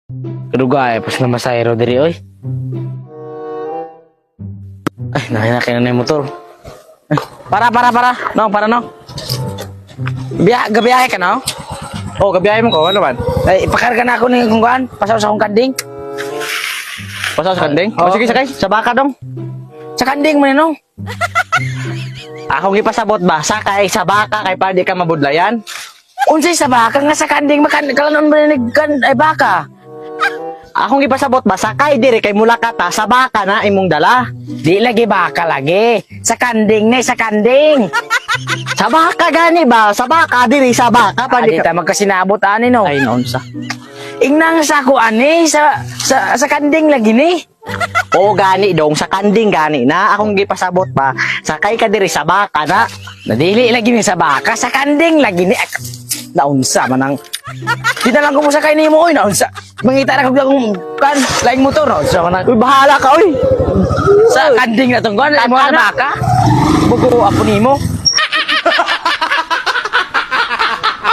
Kadugay pas na masayro diri oy. Ay, nakina na yung motor. Ay, para, para, para. No, para no. Biya, gabiyahe ka no? Oh, gabiyahe mo ko, ano man? Ay, ipakarga na ako ng kung kuan. Pasaw sa akong kanding. Pasaw sa kanding? Oo. Oh, sige, sakay. Sa baka dong. Sa kanding man no? Akong gipasabot ba? Sakay sa baka kay para di ka mabudlayan. Unsay sa baka nga sa kanding makan kalanon ba ni kan ay baka? Akong gipasabot ba? Sakay diri kay mula ka ta sa baka na imong dala. Di lagi baka lagi. Sa kanding na sa kanding. Sa baka gani ba? Sa baka diri sa baka pa Adi di ka. ta magkasinabot ani no. Ay noon sa. Ingnang sa ako ani sa kanding lagi ni. O gani dong sa kanding gani na akong gipasabot ba? Sakay ka diri sa baka na. Nadili lagi ni sa baka, sa kanding lagi ni. Ak, naunsa man ang. Di na lang ko musakay nimo oy, naunsa. Mangita na kog akong kan laing motor, naunsa man ang. Uy, bahala ka oy. Sa kanding na tong kan, imo na Tama na. baka. Bugo apo nimo.